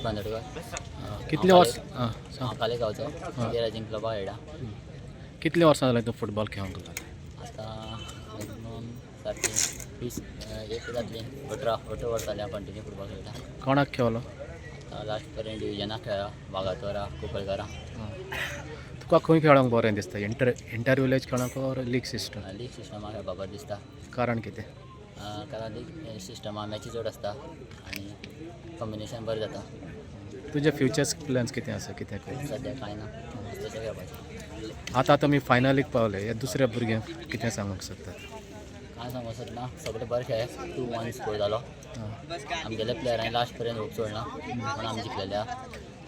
बांदोडकर. कितले वर्स आं, सांग. हांव कालेगांवचो, उगें रायजींग क्लबा खेळटा. कितले वर्सां जालें तूं फुटबॉल खेळोंक लागला? आतां मिनिमम सारकी 20 एक जातली, 18 वर्सां जालीं हांव कंटिन्यू फुटबॉल खेळटा. कोणाक खेळलो? आतां लास्ट पर्यंत डिविजनाक खेळ्ळा, वागातोरा, कुंकळकारा. तुका खंय खेळोंक बरें दिसता, इंटर विलेज खेळोंक ऑर लीग सिस्टम? लीग सिस्टमाक खेळपा बरें दिसता. कारण कितें? कारण लीग सिस्टमा मॅची चड आसता आनी कॉम्बिनेशन बरें जाता. तुजे फ्युचर्स प्लॅन्स कितें आसा, कितें कर? सद्याक कांय ना, तशें खेळपाचें. आतां तुमी फायनलीक पावले, ह्या दुसऱ्या भुरग्यांक कितें सांगूंक सोदतात? कांय सांगूंक सोदना, सगळे बरें खेळ्ळे. 2-1 स्कोर जालो. आमगेले प्लेयरांनी लास्ट पर्यंत होप सोडना म्हणून आमी जिखलेले आहा.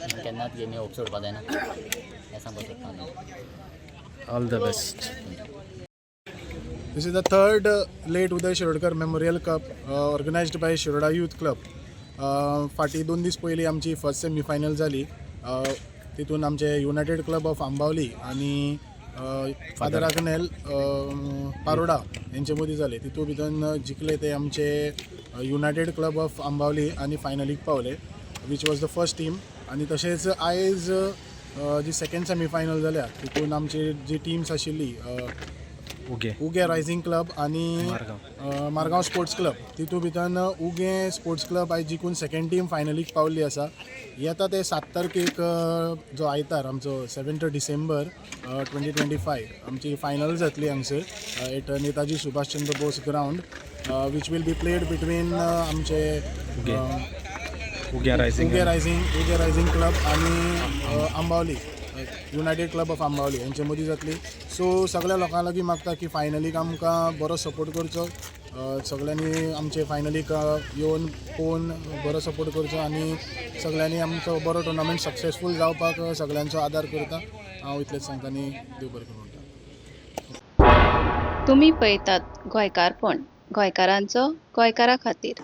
आनी केन्नाच गेमी होप सोडपा जायना हें सांगपाक सोदता आमी. All the best. This is the third late Uday Shirodkar Memorial Cup organized by Shiroda Youth Club. फाटीं 2 दीस पयलीं आमची फर्स्ट सेमीफायनल जाली. तितून आमचे युनायटेड क्लब ऑफ आंबावली आनी फादर आग्नेल पारोडा हेंचे मदीं जाले. तितून भितर जिखले ते आमचे युनायटेड क्लब ऑफ आंबावली आनी फायनलीक पावले, which was the first team. आनी तशेंच आयज जी सेकंड सेमीफायनल जाल्या, तितून आमची जी टिम्स आशिल्ली उगे उगे रायझींग क्लब आनी मारगांव. मारगांव स्पोर्ट्स क्लब, तितून भितर उगें स्पोर्ट्स क्लब आयज जिखून सेकंड टीम फायनलीक पावल्ली आसा. येता ते 7 तारखेक, जो आयतार आमचो, 7 December 2025, आमची फायनल जातली हांगसर at Netaji Subhashchandra Bose ground, which will be played between आमचे उग्या रायझींग. उगे रायझींग क्लब आनी Ambavali, United club of Ambavali हेंचे मदीं जातली. सो सगळ्या लोकां लागीं मागता की फायनलीक आमकां बरो सपोर्ट करचो. सगळ्यांनी आमचे फायनलीक येवन पळोवन बरो सपोर्ट करचो आनी सगळ्यांनी आमचो बरो टुर्नामेंट सक्सेसफूल जावपाक सगळ्यांचो आदार करता. हांव इतलेंच सांगता आनी देव बरें करूं म्हणटा. तुमी पळयतात गोंयकारपण, गोंयकारांचो गोंयकारा खातीर.